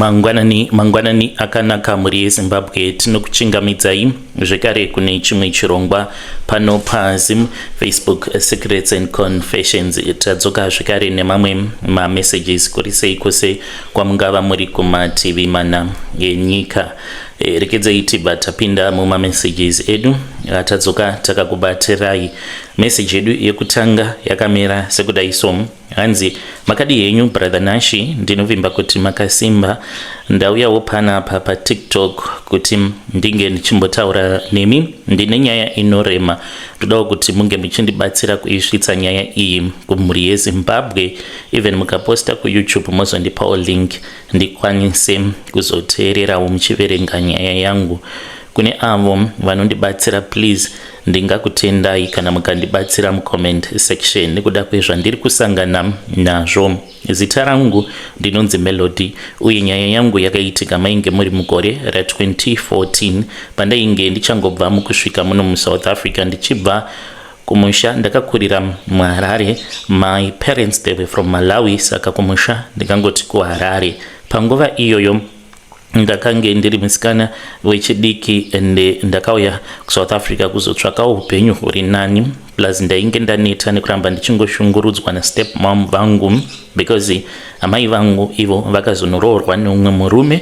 Mangwanani, mangwanani akanaka mhuri yeZimbabwe, tinokuchingamidzai zvekare kune chimwe chirongwa pano paZim Facebook Secrets and Confessions. Tadzoka zvekare nemamwe mamessages kuri sei kwose kwamungava muri kumativi mana enyika. Rekedzai tibva tapinda mumamessages edu atadzoka takakubatirai. Message yedu yekutanga yakamira sekudai so. Hanzi makadi henyu Brother Nashi, ndinovimba kuti makasimba. Ndauyawo panapa paTikTok kuti ndinge ndichimbotaura nemi. Ndine nyaya inorema, ndodawo kuti munge muchindibatsira kuisvitsa nyaya iyi kumhuri yeZimbabwe. Even mukaposta kuYouTube mozondipawo link ndikwanise kuzoteererawo muchiverenga nyaya yangu. Kune avo vanondibatsira, please, ndingakutendai kana mukandibatsira mucomment section nekuda kwezvandiri kusangana nazvo. Zita rangu ndinonzi Melody, uye nyaya yangu yakaitika mainge muri mugore ra2014 pandainge ndichangobva mukusvika muno muSouth Africa ndichibva kumusha. Ndakakurira muHarare. My parents, they were from Malawi, saka kumusha ndingangoti kuHarare. Panguva iyoyo ndakange ndiri musikana wechidiki ende ndakauya kuSouth Africa kuzotsvakawo upenyu huri nani, plus ndainge ndaneta nekuramba ndichingoshungurudzwa nastep mom vangu, because amai vangu ivo vakazonoroorwa neumwe murume,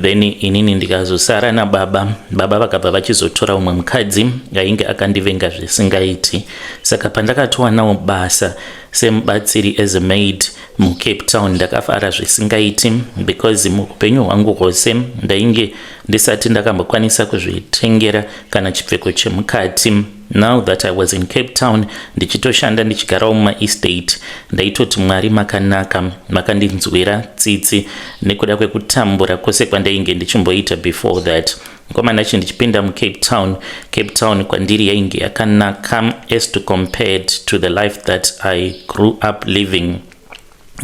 then inini ndikazosara nababa. Baba vakabva vachizotora umwe mukadzi ainge akandivenga zvisingaiti. Saka pandakatowanawo basa semubatsiri, as a maid, muCape Town, ndakafara zvisingaiti, because muupenyu hwangu hwose ndainge ndisati ndakambokwanisa kuzvitengera kana chipfeko chemukati. Now that I was in Cape Town ndichitoshanda, ndichigarawo mumaestate, ndaitoti Mwari makanaka, makandinzwira tsitsi nekuda kwekutambura kwose kwandainge ndichimboita before that. Mukomana chi ndichipinda muCape Town, Cape Town kwandiri yainge yakanaka as to compared to the life that I grew up living.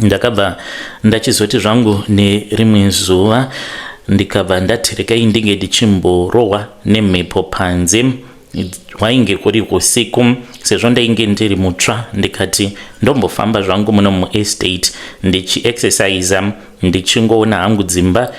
Ndakabva ndachizoti zvangu nerimwe zuva ndikabva ndati regai ndinge ndichimborohwa nemhepo panze. Hwainge kuri usiku. Sezvo ndainge ndiri mutsva, ndikati ndombofamba zvangu muno muestate ndichiexercisa, ndichingoona hangu dzimba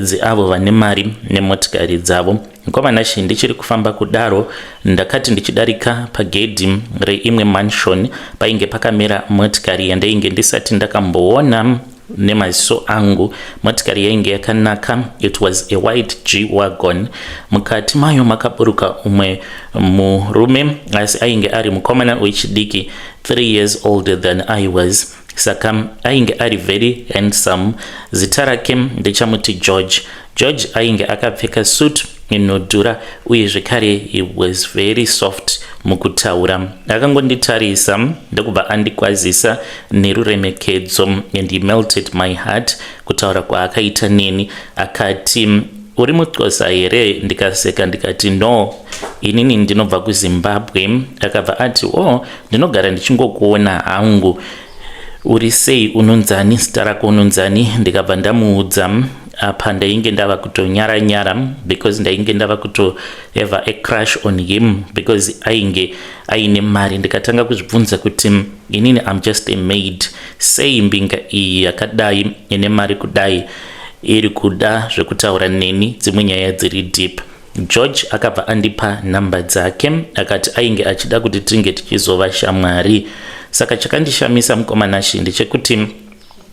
dzeavo vane mari nemotikari dzavo. Mukomana, ndichiri kufamba kudaro, ndakati ndichidarika pagedhi reimwe mansion, painge pakamira motikari yandainge ndisati ndakamboona nemaziso angu. Motikari yainge yakanaka. It was a white G Wagon. Mukati mayo makaburuka umwe murume, asi ainge ari mukomana wechidiki, 3 years older than I was, saka ainge ari very handsome. Zita rake ndichamuti George. George ainge akapfeka suit inodhura, uye zvekare he was very soft mukutaura. Akangonditarisa ndokubva andikwazisa neruremekedzo, and he melted my heart kutaura kwaakaita neni. Akati, "Uri muXhosa here?" Ndikaseka ndikati, "No, inini ndinobva kuZimbabwe." Akabva ati, "O oh, ndinogara ndichingokuona hangu. Uri sei? Unonzani? Zita rako unonzani?" Ndikabva ndamuudza. Apa ndainge ndava kutonyara nyara because ndainge ndava kutohave a crush on him, because ainge aine mari. Ndikatanga kuzvibvunza kuti inini am just a maid, sei mbinga iyi yakadai ine mari kudai iri kuda zvekutaura neni dzimwe nyaya dziri deep? George akabva andipa nhamba dzake, akati ainge achida kuti tinge tichizova shamwari. Saka chakandishamisa, mukomanashi, ndechekuti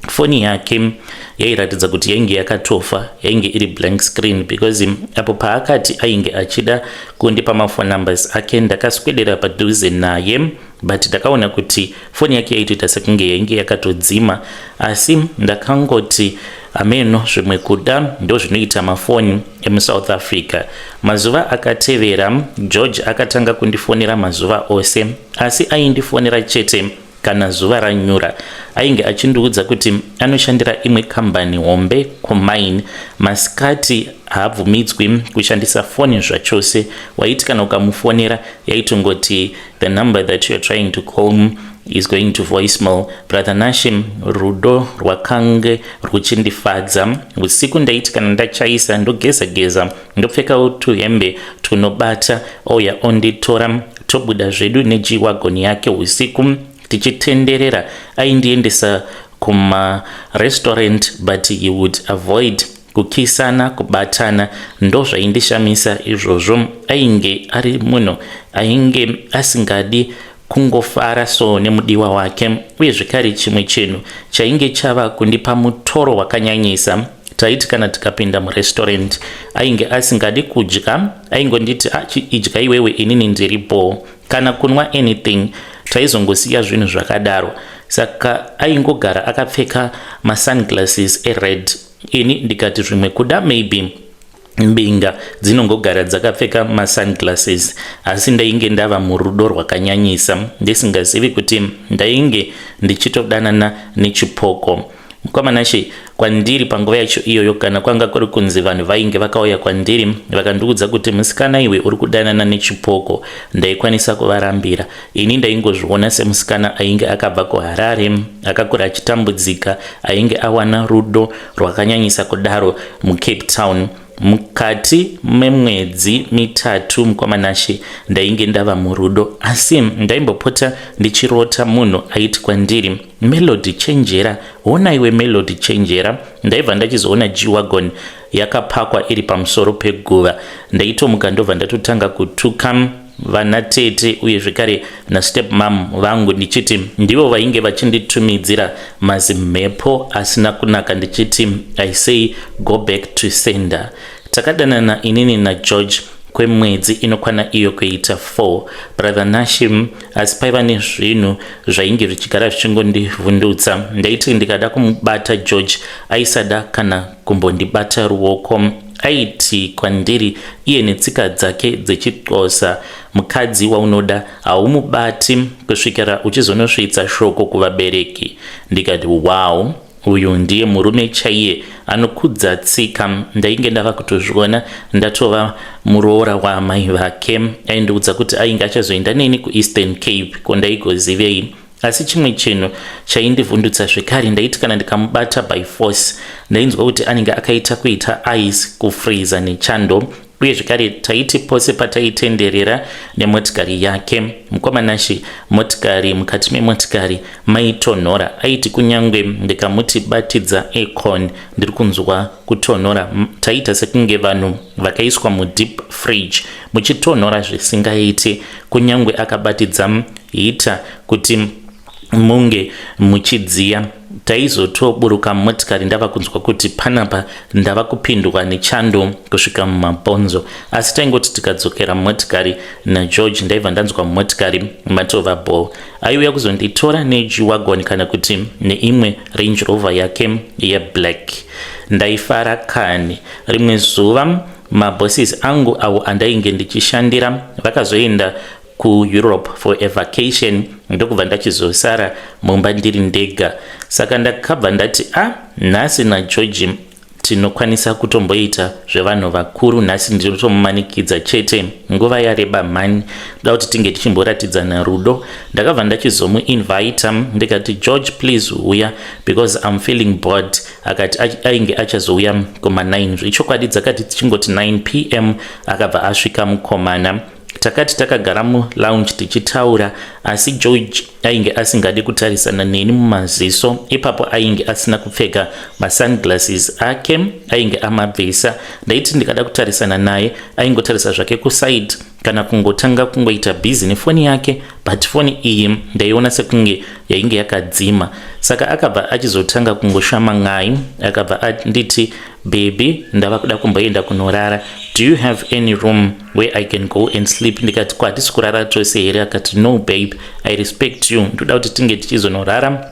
foni yake yairatidza kuti yainge yakatofa, yainge iri blank screen, because apo paakati ainge achida kundipa mafone numbers ake, ndakaswedera padhuze naye, but ndakaona kuti foni yake yaitoita sekunge yainge yakatodzima. Asi ndakangoti ameno, zvimwe kuda ndo zvinoita mafoni emuSouth Africa. Mazuva akatevera George akatanga kundifonera mazuva ose, asi aindifonera chete kana zuva ranyura. Ainge achindiudza kuti anoshandira imwe kambani hombe kumine. Masikati haabvumidzwi kushandisa foni zvachose. Waiti kana ukamufonera, yaitongoti, "The number that you are trying to call is going to voicemail." Brother Nashi, rudo rwakange ruchindifadza. Usiku ndaiti kana ndachaisa, ndogeza geza, ndopfekawo tuhembe tunobata, ouya onditora, tobuda zvedu neG Wagon yake usiku tichitenderera. Aindiendesa Kumarestaurant, but he would avoid kukisana, kubatana. Ndo zvaindishamisa izvozvo. Ainge ari munhu ainge asingadi kungofara so nemudiwa wake. Uye zvekare, chimwe chinhu chainge chava kundipa mutoro wakanyanyisa, taiti kana tikapinda murestaurant, ainge asingadi kudya. Aingonditi, "Idya iwewe, inini ndiripo." Kana kunwa anything, taizongosiya zvinhu zvakadaro. Saka aingogara akapfeka masunglasses ered. Ini ndikati zvimwe kuda maybe mbinga dzinongogara dzakapfeka masunglasses. Asi ndainge ndava murudo rwakanyanyisa, ndisingazivi kuti ndainge ndichitodanana nechipoko. Mukwamanashe, kwandiri panguva yacho iyoyo, kana kwanga kuri kunzi vanhu vainge vakauya kwandiri vakandiudza kuti, "Musikana iwe, uri kudanana nechipoko," ndaikwanisa kuvarambira. Ini ndaingozviona semusikana ainge akabva kuHarare, akakura achitambudzika, ainge awana rudo rwakanyanyisa kudaro muCape Town. Mukati memwedzi 3, mukwamanashe, ndainge ndava murudo. Asi ndaimbopota ndichirota munhu aiti kwandiri, "Melody, chenjera, hona iwe, Melody, chenjera." Ndaibva ndachizoona G-Wagon yakapakwa iri pamusoro peguva. Ndaitomuka, ndobva ndatotanga kutuka vana tete uye zvekare nastep mum vangu, ndichiti ndivo vainge vachinditumidzira mazimhepo asina kunaka, ndichiti, "I say go back to sender." Takadanana inini naGeorge kwemwedzi inokwana iyo kuita 4, brother Nashim. Asi paiva nezvinhu zvainge zvichigara zvichingondivhundutsa. Ndaiti ndikada kumubata George, aisada kana kumbondibata ruoko. Aiti kwandiri iye netsika dzake dzechiXhosa, "Mukadzi waunoda haumubati kusvikira uchizonosvitsa shoko kuvabereki." Ndikati, "Wow, uyu ndiye murume chaiye anokudza tsika." Ndainge ndava kutozviona ndatova muroora waamai vake. Aindiudza kuti ainge achazoenda neni kuEastern Cape, kondaigozivei? Asi chimwe chinhu chaindivhundutsa zvekare, ndaiti kana ndikamubata by force, ndainzwa kuti anenge akaita kuita ice, kufriza nechando. Uye zvekare, taiti pose pataitenderera nemotikari yake, mukomanashi, motikari, mukati memotikari maitonhora. Aiti kunyange ndikamuti, "Batidza aircon, ndiri kunzwa kutonhora," taita sekunge vanhu vakaiswa mudeep fridge, muchitonhora zvisingaiti. Kunyange akabatidza heater kuti munge muchidziya, taizotoburuka mumotikari ndava kunzwa kuti panapa ndava kupindwa nechando kusvika mumabhonzo. Asi taingoti tikadzokera mumotikari naGeorge, ndaibva ndanzwa mumotikari matova ball. Aiuya kuzonditora neG-Wagon kana kuti neimwe Range Rover yake yeblack. Ndaifara kani. Rimwe zuva mabosses angu avo andainge ndichishandira vakazoenda kuEurope for a vacation, ndokubva ndachizosara mumba ndiri ndega. Saka ndakabva ndati, "A ah, nhasi naGeorge tinokwanisa kutomboita zvevanhu vakuru. Nhasi ndinotomumanikidza chete. Nguva yareba mhani, da kuti tinge tichimboratidzana rudo." Ndakabva ndachizomuinvita, ndikati, "George, please uya because I'm feeling bored." Akati ainge achazouya kuma9. Zvechokwadi, dzakati tichingoti 9 p.m., akabva asvika mukomana. Takati takagara mulounge tichitaura, asi George ainge asingadi kutarisana neni mumaziso. Ipapo ainge asina kupfeka masunglasses ake, ainge amabvisa. Ndaiti ndikada kutarisana naye, aingotarisa zvake kuside kana kungotanga kungoita busy nefoni yake, but foni iyi ndaiona sekunge yainge yakadzima. Saka akabva achizotanga kungoshama ngai. Akabva anditi, "Baby, ndava kuda kumboenda kunorara. Do you have any room where I can go and sleep?" Ndikati, "Kwatisi kurara tose here?" Akati, "No babe, I respect you. Ndoda kuti tinge tichizonorara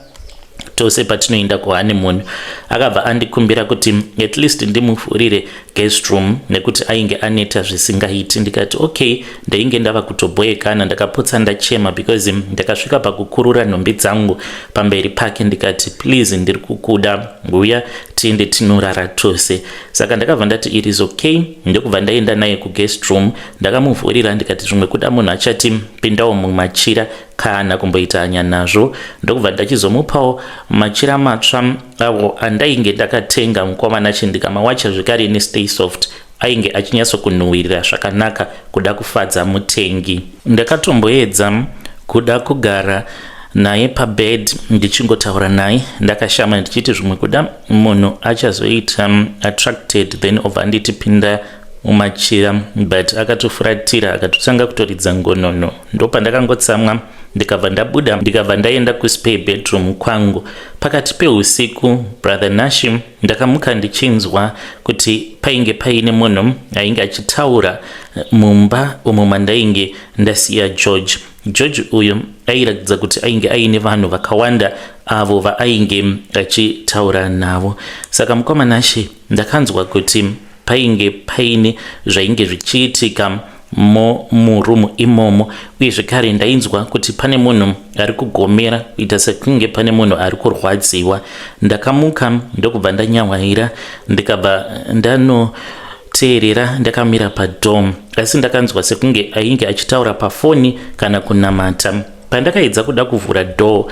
tose patinoenda kuhoneymoon." Akabva andikumbira kuti at least ndimuvhurire guest room nekuti ainge aneta zvisingaiti. Ndikati, "Okay." Ndainge ndava kutobhoekana. Ndakapotsa ndachema because ndakasvika pakukurura nhumbi dzangu pamberi pake. Ndikati, "Please, ndiri kukuda, uya tiende tinorara tose." Saka ndakabva ndati, "It is okay." Ndokubva ndaenda naye kuguest room. Ndakamuvhurira, ndikati zvimwe kuda munhu achati pindawo mumachira, kana kumboita hanya nazvo. Ndokubva ndachizomupawo machira matsva avo andainge ndakatenga, mukomana, ndikamawacha zvekare neStay Soft, ainge achinyatsokunhuhwirira zvakanaka, kuda kufadza mutengi. Ndakatomboedza kuda kugara naye pabed ndichingotaura naye ndakashama ndichiti zvimwe kuda munhu achazoita attracted then obva anditi pinda mumachira, but akatofuratira akatotanga kutoridza ngonono. Ndopandakangotsamwa ndikabva ndabuda, ndikabva ndaenda kuspare bedroom kwangu. Pakati peusiku, brother Nashi, ndakamuka ndichinzwa kuti painge paine munhu ainge achitaura mumba umo mandainge ndasiya George. George uyu airatidza kuti ainge aine vanhu vakawanda avo vaainge achitaura navo. Saka mukoma Nashe, ndakanzwa kuti painge paine zvainge zvichiitika murumu imomo, uye zvekare ndainzwa kuti pane munhu ari kugomera kuita sekunge pane munhu ari kurwadziwa. Ndakamuka ndokubva ndanyahwaira, ndikabva ndanoteerera ndakamira padoor, asi ndakanzwa sekunge ainge achitaura pafoni kana kunamata. Pandakaedza kuda kuvhura door,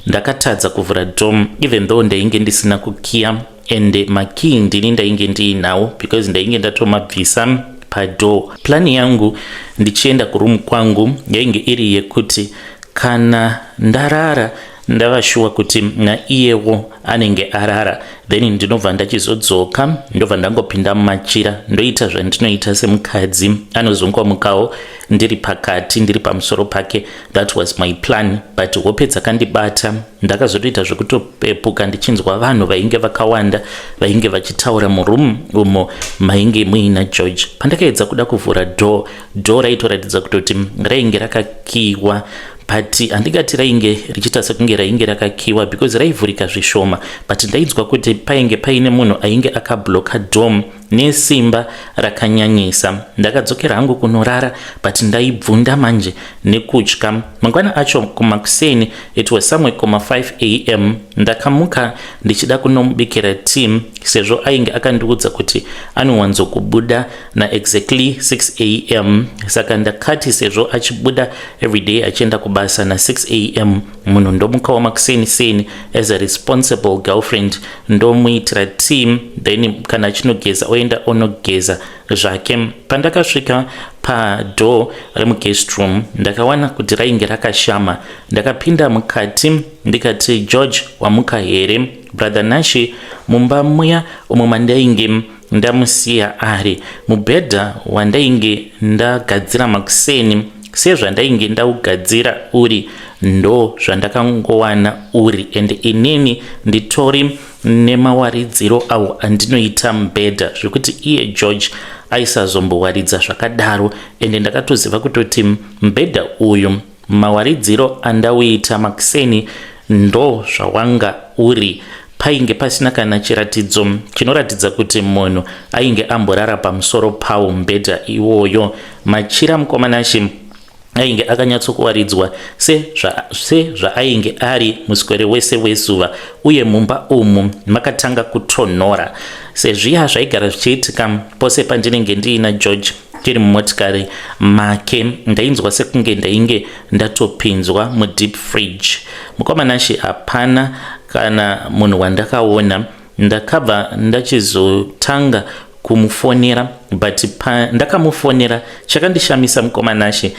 ndakatadza kuvhura door, even though ndainge ndisina kukiya and makey ndini ndainge ndiinawo because ndainge ndatomabvisa padoor. Plan yangu ndichienda kuroom kwangu yainge iri yekuti kana ndarara, ndava sure kuti naiyewo anenge arara, then ndinobva ndachizodzoka, ndobva ndangopinda mumachira, ndoita zvandinoita semukadzi anozongomukawo ndiri pakati, ndiri pamusoro pake. That was my plan, but hope dzakandibata. Ndakazotoita zvekutopepuka ndichinzwa vanhu vainge vakawanda vainge vachitaura muroom umo mainge muina George. Pandakaedza kuda kuvhura door, door raitoratidza kutoti rainge rakakiwa, but handingati rainge richiita sekunge rainge rakakiwa because raivhurika zvishoma, but ndainzwa kuti painge paine munhu ainge akabloka door nesimba rakanyanyisa. Ndakadzokera hangu kunorara, but ndaibvunda manje nekutya. Mangwana acho kumakuseni, it was somewhere kuma 5 a.m., ndakamuka ndichida kunomubikira tea sezvo ainge akandiudza kuti anowanzokubuda naexactly 6 a.m. Saka ndakati sezvo achibuda everyday achienda kubasa na6 a.m., munhu ndomukawo makuseni seni as a responsible girlfriend, ndomuitira tea, then kana achinogeza oenda onogeza zvake. Pandakasvika padoor remuguest room, ndakawana kuti rainge rakashama. Ndakapinda mukati ndikati, "George, wamuka here?" Brother Nashi, mumba muya umo mandainge ndamusiya ari mubhedha wandainge ndagadzira makuseni, sezvandainge ndaugadzira uri, ndo zvandakangowana uri, and inini nditori nemawaridziro awo andinoita mubhedha zvekuti iye George aisazombowaridza zvakadaro. Ende ndakatoziva kutoti mubhedha uyu, mawaridziro andauita makuseni, ndo zvawanga uri. Painge pasina kana chiratidzo chinoratidza kuti munhu ainge amborara pamusoro pawo mubhedha iwoyo. Machira, mukoma Nashi, ainge akanyatsokuwaridzwa sezvaainge ari muswere wese wezuva. Uye mumba umu makatanga kutonhora sezviya zvaigara zvichiitika pose pandinenge ndiina George tiri mumotikari make. Ndainzwa sekunge ndainge ndatopinzwa mudeep fridge. Mukoma Nashi, hapana kana munhu wandakaona. Ndakabva ndachizotanga kumufonera, but ndakamufonera, chakandishamisa, mukoma Nashi,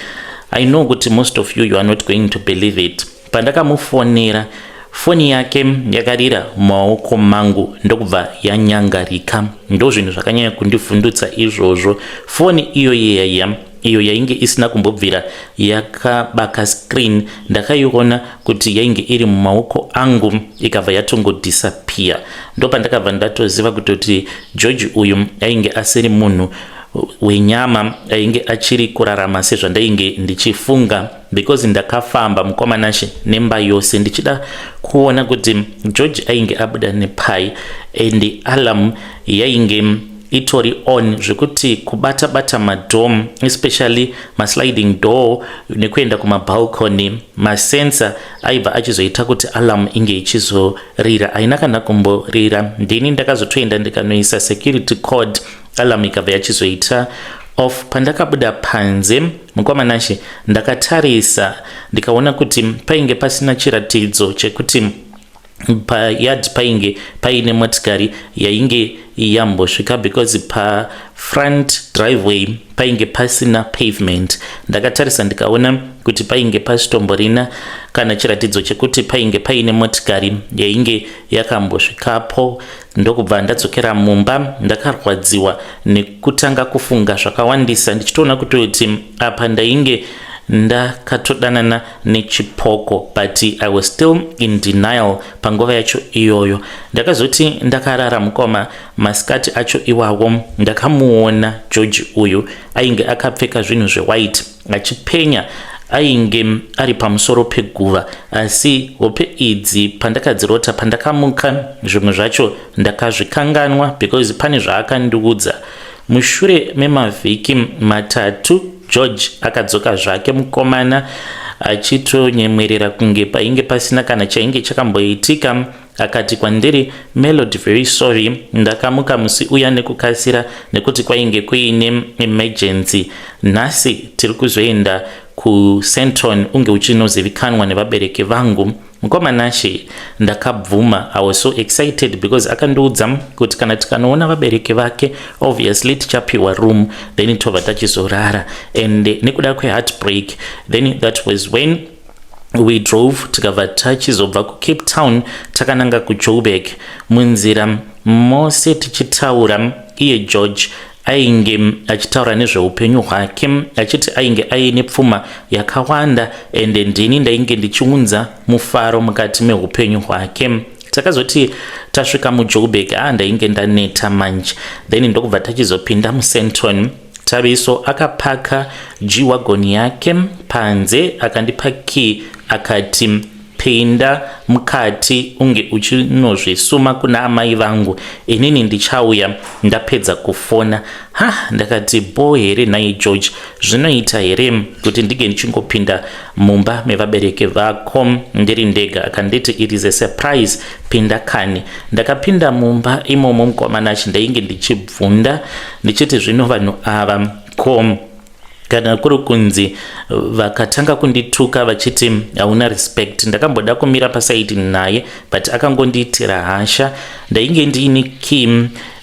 I know kuti most of you, you are not going to believe it, pandakamufonera, foni yake yakarira mumaoko mangu ndokubva yanyangarika. Ndo zvinhu zvakanyanya kundivhundutsa izvozvo. Foni iyo yeyaya, iyo yainge isina kumbobvira yakabaka screen, ndakaiona kuti yainge iri mumaoko angu ikabva yatongodisappear. Ndopandakabva ndatoziva kutoti George uyu ainge asiri munhu wenyama ainge achiri kurarama sezvandainge ndichifunga, because ndakafamba, mukoma Nashe, nemba yose ndichida kuona kuti George ainge abuda nepai, and alarm yainge itori on zvekuti kubata bata madoor, especially masliding door, nekuenda kumabalcony, masensor aibva achizoita kuti alarm inge ichizorira. Haina kana kumborira. Ndini ndakazotoenda ndikanoisa security code, alarm ikabva yachizoita off. Pandakabuda panze, mukoma Nashe, ndakatarisa ndikaona kuti painge pasina chiratidzo chekuti Payard painge paine motikari yainge yambosvika because pafront driveway painge pasina pavement. Ndakatarisa ndikaona kuti painge pasitomborina kana chiratidzo chekuti painge paine motikari yainge yakambosvikapo. Ndokubva ndadzokera mumba ndakarwadziwa nekutanga kufunga zvakawandisa, ndichitoona kutoti apa ndainge ndakatodanana nechipoko, but I was still in denial panguva yacho iyoyo. Ndakazoti ndakarara, mukoma, masikati acho iwawo ndakamuona George uyu. Ainge akapfeka zvinhu zvewhite achipenya, ainge ari pamusoro peguva. Asi hope idzi pandakadzirota, pandakamuka, zvimwe zvacho ndakazvikanganwa because pane zvaakandiudza. Mushure memavhiki 3 George akadzoka zvake, mukomana, achitonyemwerera kunge painge pasina kana chainge chakamboitika. Akati kwandiri, "Melody, very sorry, ndakamuka musi uya nekukasira nekuti kwainge kuine emergency. Nhasi tiri kuzoenda kuSandton, unge uchinozivikanwa nevabereki vangu." Mukoma Nashe, ndakabvuma. I was so excited because akandiudza kuti kana tikanoona vabereki vake, obviously tichapiwa room, then tobva tachizorara. And nekuda kweheartbreak, then that was when we drove, tikabva tachizobva kuCape Town takananga kuJoburg. Munzira mose tichitaura, iye George ainge achitaura nezveupenyu hwake, achiti ainge aine pfuma yakawanda ende ndini ndainge ndichiunza mufaro mukati meupenyu hwake. Takazoti tasvika muJoburg, a ndainge ndaneta manje. Then ndokubva tachizopinda muSandton. Taviso akapaka G-Wagon yake panze, akandipa key, akati, "Pinda mukati unge uchinozvisuma kuna amai vangu, inini ndichauya ndapedza kufona." Ha, ndakati, "Bo here nhai George? Zvinoita here kuti ndinge ndichingopinda mumba mevabereki vako ndiri ndega?" Akanditi, "It is a surprise, pinda kani." Ndakapinda mumba imomo, mukoma Nashe, ndainge ndichibvunda ndichiti, zvino vanhu ava ko kana kuri kunzi vakatanga kundituka vachiti hauna respect? Ndakamboda kumira paside naye, but akangondiitira hasha. Ndainge ndiine key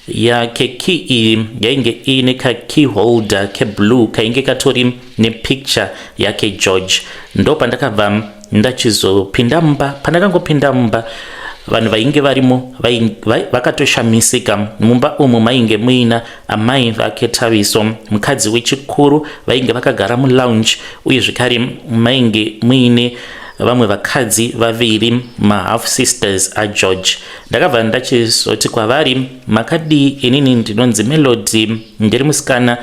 yake. Key iyi yainge iine kakey holder keblue kainge katori nepicture yake George. Ndo pandakabva ndachizopinda mumba. Pandakangopinda mumba, vanhu vainge varimo vakatoshamisika. Mumba umu mainge muina amai vake Taviso, mukadzi wechikuru, vainge vakagara mulounge, uye zvekare mainge muine vamwe vakadzi vaviri, mahalf sisters aGeorge. Ndakabva ndachizoti kwavari, "Makadii? Inini ndinonzi Melody, ndiri musikana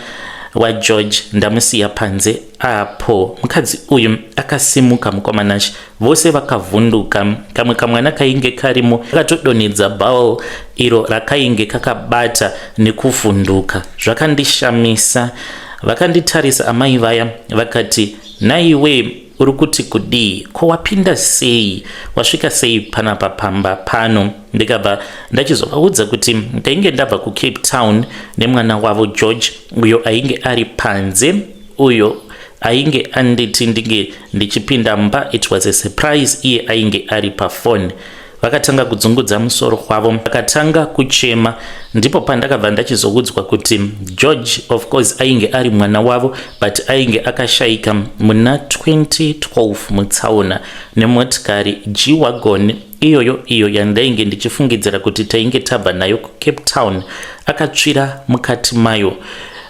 waGeorge, ndamusiya panze apo." Mukadzi uyu akasimuka, mukoma Nashe, vose vakavhunduka. Kamwe kamwana kainge karimo kakatodonhedza bowl iro rakainge kakabata nekuvhunduka. Zvakandishamisa. Vakanditarisa amai vaya vakati, "Naiwe, uri kuti kudii? Ko wapinda sei? Wasvika sei panapa pamba pano?" Ndikabva ndachizovaudza kuti ndainge ndabva kuCape Town nemwana wavo George, uyo ainge ari panze, uyo ainge anditi ndinge ndichipinda mumba. It was a surprise, iye ainge ari pafoni. Vakatanga kudzungudza musoro wavo, vakatanga kuchema. Ndipo pandakabva ndachizoudzwa kuti George, of course, ainge ari mwana wavo, but ainge akashayika muna 2012 mutsaona nemotikari G-Wagon iyoyo, iyo yandainge ndichifungidzira kuti tainge tabva nayo kuCape Town. Akatsvira mukati mayo.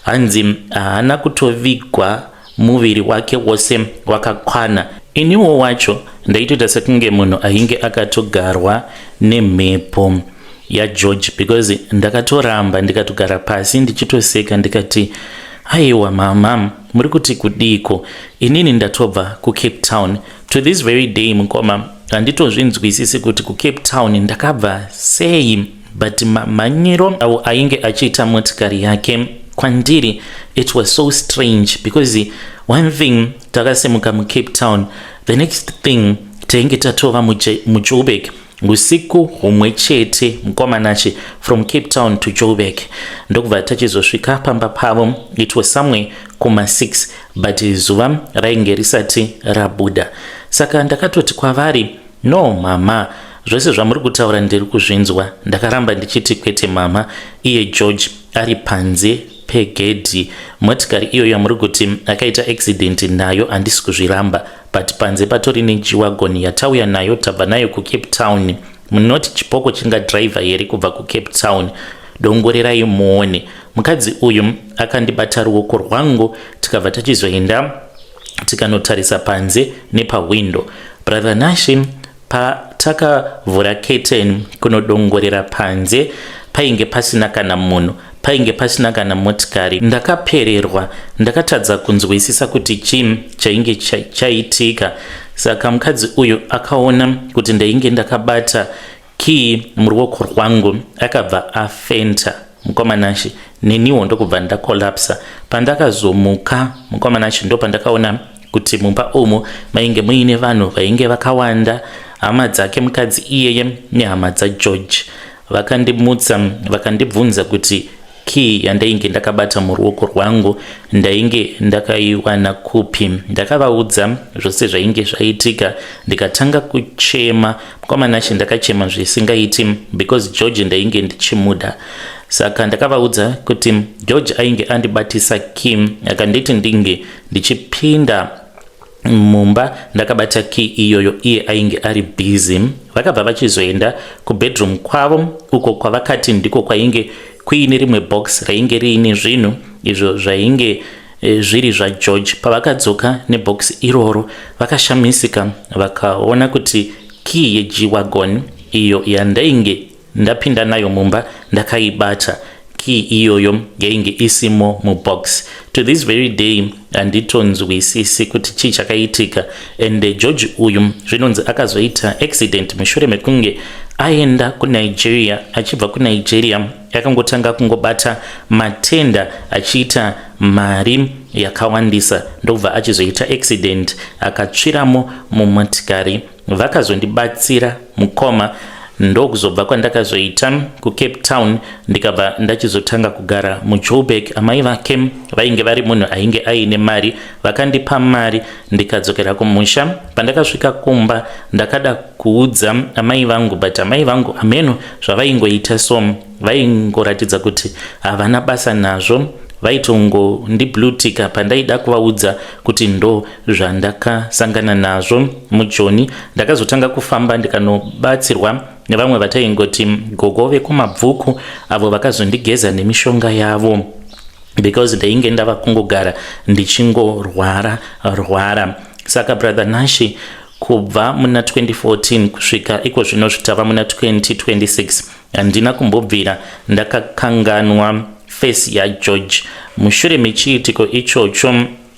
Hanzi haana kutovigwa muviri wake wose wakakwana. Iniwo wacho ndaitoita sekunge munhu ainge akatogarwa nemhepo yaGeorge, because ndakatoramba ndikatogara pasi ndichitoseka, ndikati, "Aiwa mama, muri kuti kudiko? Inini ndatobva kuCape Town." To this very day, mukoma, handitozvinzwisisi kuti kuCape Town ndakabva sei, but mamhanyiro awo ainge achiita motikari yake kwandiri, it was so strange, because one thing takasimuka muCape Town, the next thing tainge tatova muJoburg usiku humwe chete, mukoma Nashe, from Cape Town to Joburg. Ndokubva tachizosvika pamba pavo, it was somewhere kuma6, but zuva rainge risati rabuda. Saka ndakatoti kwavari, "No mama, Zvose zvamuri kutaura ndiri kuzvinzwa. Ndakaramba ndichiti kwete mama, iye George ari panze pegedhi. Motikari iyoyo yamuri kuti akaita accident nayo handisi kuzviramba but panze patori neG-Wagon yatauya nayo tabva nayo kuCape Town. Munoti chipoko chingadriver here kubva kuCape Town? Dongorerai muone. Mukadzi uyu akandibata ruoko rwangu tikabva tachizoenda tikanotarisa panze nepahwindo. Brother Nashe patakavhura curtain kunodongorera panze painge pasina kana munhu, painge pasina kana motikari. Ndakapererwa, ndakatadza kunzwisisa kuti chii chainge chaitika. Saka mukadzi uyu akaona kuti ndainge ndakabata key muruoko rwangu akabva afenta mukoma Nashe, neniwo ndokubva ndakolapsa. Pandakazomuka mukoma Nashe ndopandakaona kuti mumba umu mainge muine vanhu vainge vakawanda, hama dzake mukadzi iyeye nehama dzaGeorge. Vakandimutsa vakandibvunza kuti key yandainge ndakabata muruoko rwangu ndainge ndakaiwana kupi. Ndakavaudza zvose zvainge zvaitika ndikatanga kuchema. Mukoma Nashe ndakachema zvisingaiti because George ndainge ndichimuda. Saka ndakavaudza kuti George ainge andibatisa key akanditi ndinge ndichipinda mumba ndakabata key iyoyo, iye ainge ari busy. Vakabva vachizoenda kubedroom kwavo uko kwavakati ndiko kwainge kuine rimwe box rainge riine zvinhu izvo zvainge zviri zvaGeorge. Pavakadzoka nebox iroro vakashamisika vakaona kuti key yeG-Wagon iyo yandainge ndapinda nayo mumba ndakaibata, key iyoyo yainge isimo mubox. To this very day handitonzwisisi kuti chii chakaitika. And George uyu zvinonzi akazoita accident mushure mekunge aenda kuNigeria. Achibva kuNigeria akangotanga kungobata matenda achiita mari yakawandisa, ndokubva achizoita accident akatsviramo mumotikari. Vakazondibatsira mukoma, ndokuzobva kwandakazoita kuCape Town, ndikabva ndachizotanga kugara muJoburg. Amai vake vainge vari munhu ainge aine mari, vakandipa mari ndikadzokera kumusha. Pandakasvika kumba ndakada kuudza amai vangu, but amai vangu ameno zvavaingoita, so vaingoratidza kuti havana basa nazvo, vaitongondiblue-ticka pandaida kuvaudza kuti ndo zvandakasangana nazvo muJoni. Ndakazotanga kufamba ndikanobatsirwa nevamwe vataingoti gogo vekumabvuku, avo vakazondigeza nemishonga yavo because ndainge ndava kungogara ndichingorwara rwara. Saka brother Nashe, kubva muna 2014 kusvika iko zvino zvitava muna 2026, handina kumbobvira ndakakanganwa face yaGeorge. Mushure mechiitiko ichocho,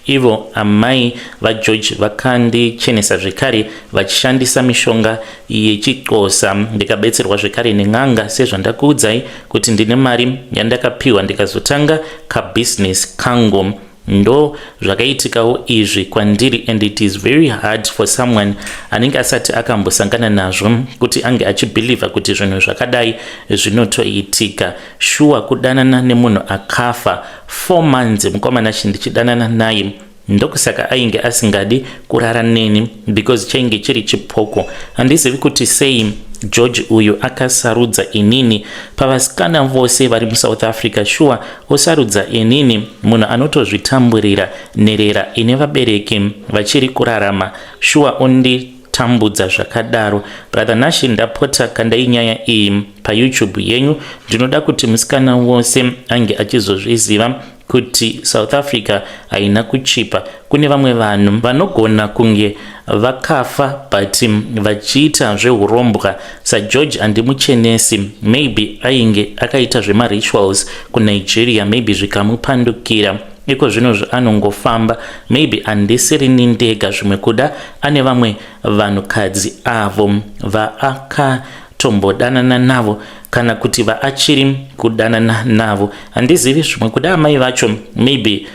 ivo amai vaGeorge vakandichenesa zvekare vachishandisa mishonga yechixosa, ndikabetserwa zvekare nen'anga sezvandakuudzai kuti ndine mari yandakapiwa ndikazotanga kabhizinesi kangu. Ndo zvakaitikawo izvi kwandiri, and it is very hard for someone anenge asati akambosangana nazvo kuti ange achibhilivha kuti zvinhu zvakadai zvinotoitika. Shuwa, kudanana nemunhu akafa 4 months mukoma Nashe ndichidanana naye, ndokusaka ainge asingadi kurara neni because chainge chiri chipoko. Handizivi kuti sei George uyu akasarudza inini pavasikana vose vari muSouth Africa. Shuwa, osarudza inini, munhu anotozvitamburira, nherera ine vabereki vachiri kurarama, shuwa onditambudza zvakadaro? Brother Nashe, ndapota kandai nyaya iyi paYouTube yenyu. Ndinoda kuti musikana wose ange achizozviziva kuti South Africa haina kuchipa. Kune vamwe vanhu vanogona kunge vakafa but vachiita zveurombwa saGeorge. Handimuchenesi, maybe ainge akaita zvemarituals kuNigeria, maybe zvikamupandukira. Iko zvino anongofamba, maybe handisirini ndega, zvimwe kuda ane vamwe vanhukadzi avo vaakatombodanana navo kana kuti vaachiri kudanana navo, handizivi. Zvimwe kuda amai vacho, maybe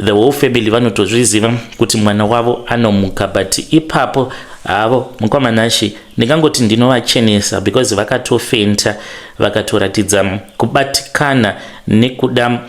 the whole family vanotozviziva kuti mwana wavo anomuka. But ipapo havo mukoma Nashe, ndingangoti ndinovachenesa because vakatofenta vakatoratidza kubatikana nekuda.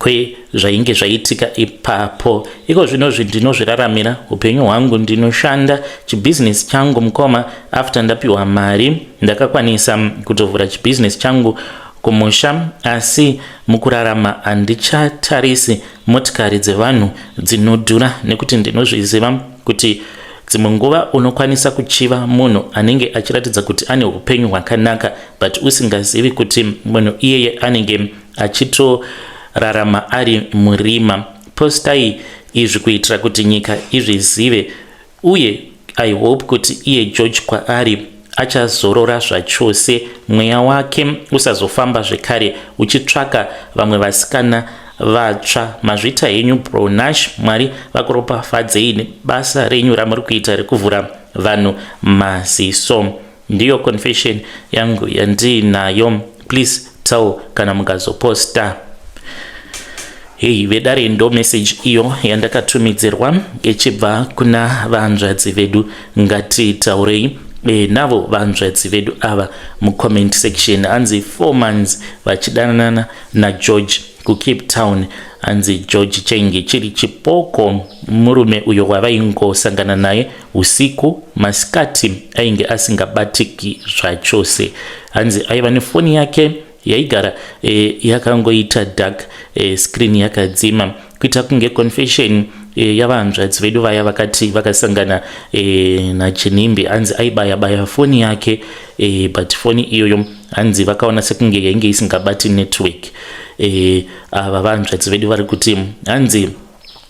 Kwezvainge zvaitika ipapo. Iko zvinozvi ndinozviraramira upenyu hwangu, ndinoshanda chibhizinesi changu mukoma. After ndapiwa mari, ndakakwanisa kutovhura chibhizinesi changu kumusha, asi mukurarama handichatarisi motikari dzevanhu dzinodhura, nekuti ndinozviziva kuti dzimwe nguva unokwanisa kuchiva munhu anenge achiratidza kuti ane upenyu hwakanaka, but usingazivi kuti munhu iyeye anenge achitorarama ari murima. Postai izvi kuitira kuti nyika izvizive, uye I hope kuti iye George kwaari achazorora zvachose, mweya wake usazofamba zvekare uchitsvaka vamwe vasikana vatsva. Mazvita henyu, bro Nash. Mwari vakuropafadzei nebasa renyu ramuri kuita rekuvhura vanhu maziso. Ndiyo confession yangu yandiinayo. Please tell kana mukazoposta. Hei vedare, ndo message iyo yandakatumidzirwa ichibva kuna vanzvadzi vedu. Ngatitaurei navo vanzvadzi vedu ava mucomment section. Hanzi 4 months vachidanana naGeorge kuCape Town. Hanzi George chenge chiri chipoko, murume uyo wavaingosangana naye usiku, masikati ainge asingabatiki zvachose. Hanzi aiva nefoni yake yaigara yakangoita dark screen yakadzima, kuita kunge confession yavanzvadzi vedu vaya vakati vakasangana nachinimbi. Hanzi aibaya baya foni yake but foni iyoyo hanzi vakaona sekunge yainge isingabati network. Ava vanzvadzi vedu vari kuti hanzi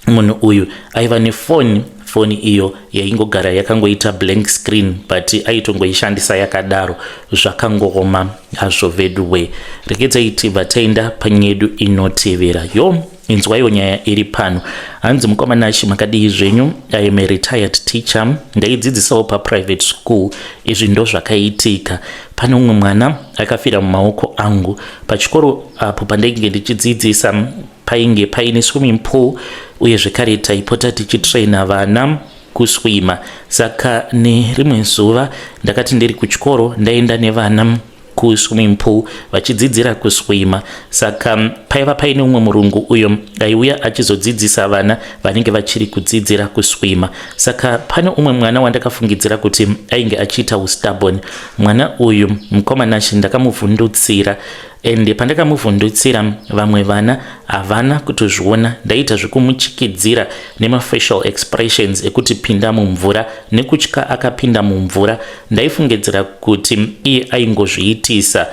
munhu uyu aiva nefoni, foni iyo yaingogara yakangoita blank screen, but aitongoishandisa yakadaro. Zvakangooma hazvo veduwe. Regedzai tibva taenda panyedu inotevera. Yo, inzwaiwo nyaya iri pano. Hanzi, "Mukoma Nashi, makadii zvenyu? I am a retired teacher, ndaidzidzisawo paprivate school. Izvi ndo zvakaitika. Pane umwe mwana akafira mumaoko angu pachikoro apo pandainge ndichidzidzisa. Painge paine swimming pool, uye zvekare taipota tichitraina vana kuswima. Saka nerimwe zuva ndakati ndiri kuchikoro, ndaenda nevana kuswimming pool vachidzidzira kuswima. Saka paiva paine umwe murungu uyo aiuya achizodzidzisa vana vanenge vachiri kudzidzira kuswima. Saka pane umwe mwana wandakafungidzira kuti ainge achiita ustubborn. Mwana uyu, mukoma Nashi, ndakamuvhundutsira, ende pandakamuvhundutsira vamwe vana havana kutozviona. Ndaita zvekumuchikidzira nemafacial expressions ekuti pinda mumvura. Nekutya akapinda mumvura. Ndaifungidzira kuti iye aingozviitisa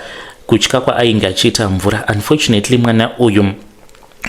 kutya kwaainge achiita mvura. Unfortunately, mwana uyu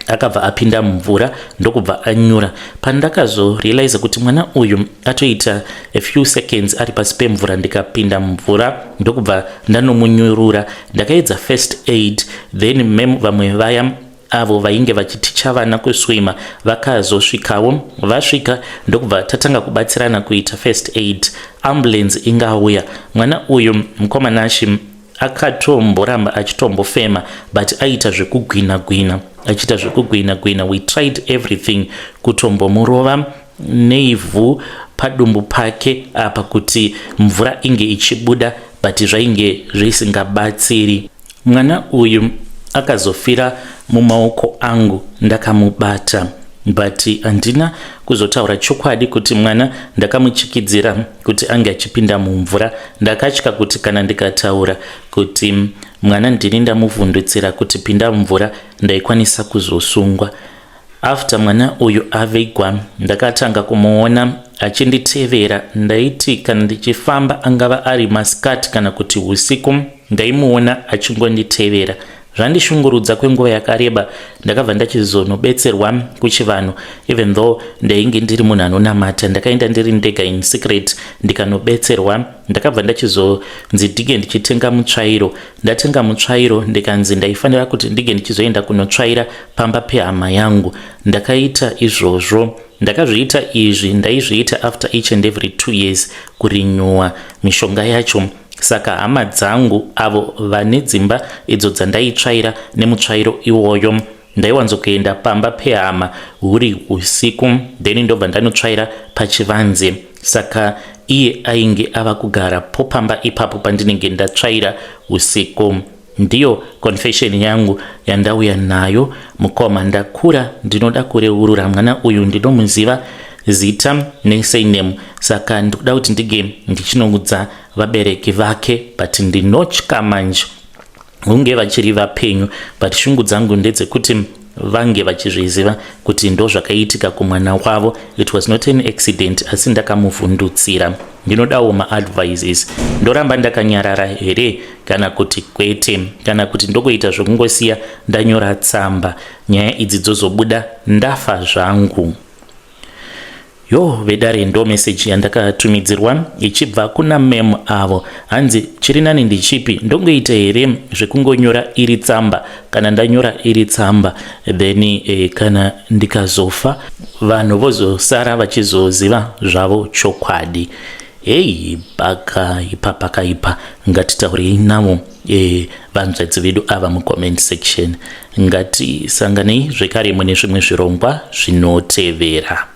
akabva apinda mumvura ndokubva anyura. Pandakazorealize kuti mwana uyu atoita a few seconds ari pasi pemvura, ndikapinda mumvura ndokubva ndanomunyurura. Ndakaedza first aid, then mem vamwe vaya avo vainge vachiticha vana kuswima vakazosvikawo. Vasvika ndokubva tatanga kubatsirana kuita first aid. Ambulance ingauya. Mwana uyu, mukoma Nashi, akatomboramba achitombofema, but aita zvekugwina gwina, achiita zvekugwina gwina. We tried everything, kutombomurova neivhu padumbu pake apa kuti mvura inge ichibuda, but zvainge zvisingabatsiri. Mwana uyu akazofira mumaoko angu ndakamubata, but handina kuzotaura chokwadi kuti mwana ndakamuchikidzira kuti ange achipinda mumvura. Ndakatya kuti kana ndikataura kuti mwana ndini ndamuvhundutsira kuti pinda mumvura, ndaikwanisa kuzosungwa. After mwana uyu avigwa, ndakatanga kumuona achinditevera. Ndaiti kana ndichifamba, angava ari masikati kana kuti usiku, ndaimuona achingonditevera. Zvandishungurudza kwenguva yakareba, ndakabva ndachizonobetserwa kuchivanhu. Even though ndainge ndiri munhu anonamata, ndakaenda ndiri ndega in secret ndikanobetserwa. Ndakabva ndachizonzi ndige ndichitenga mutsvairo. Ndatenga mutsvairo, ndikanzi ndaifanira kuti ndige ndichizoenda kunotsvaira pamba pehama yangu. Ndakaita izvozvo. Ndakazviita izvi, ndaizviita after each and every 2 years kurenewa mishonga yacho. Saka hama dzangu avo vane dzimba idzo dzandaitsvaira nemutsvairo iwoyo, ndaiwanzokuenda pamba pehama huri usiku, then ndobva ndanotsvaira pachivanze. Saka iye ainge ava kugara po pamba ipapo pandinenge ndatsvaira usiku. Ndiyo confession yangu yandauya nayo mukoma. Ndakura, ndinoda kureurura. Mwana uyu ndinomuziva zita nesurname, saka ndikuda kuti ndige ndichinoudza vabereki vake, but ndinotya manje hunge vachiri vapenyu. But shungu dzangu ndedzekuti vange vachizviziva kuti ndo zvakaitika kumwana wavo. It was not an accident, asi ndakamuvhundutsira. Ndinodawo maadvices. Ndoramba ndakanyarara here kana kuti kwete, kana kuti ndokuita zvekungosiya ndanyora tsamba, nyaya idzi dzozobuda ndafa zvangu? Yo vedare, ndo meseji yandakatumidzirwa ichibva kuna ma'am avo. Hanzi chiri nani ndichipi? Ndongoita here zvekungonyora iri tsamba? Kana ndanyora iri tsamba, then kana ndikazofa, vanhu vozosara vachizoziva zvavo chokwadi. Hei, pakaipa, pakaipa. Ngatitaurei navo vanzvadzi vedu ava mucomment section. Ngatisanganei zvekare mune zvimwe zvirongwa zvinotevera.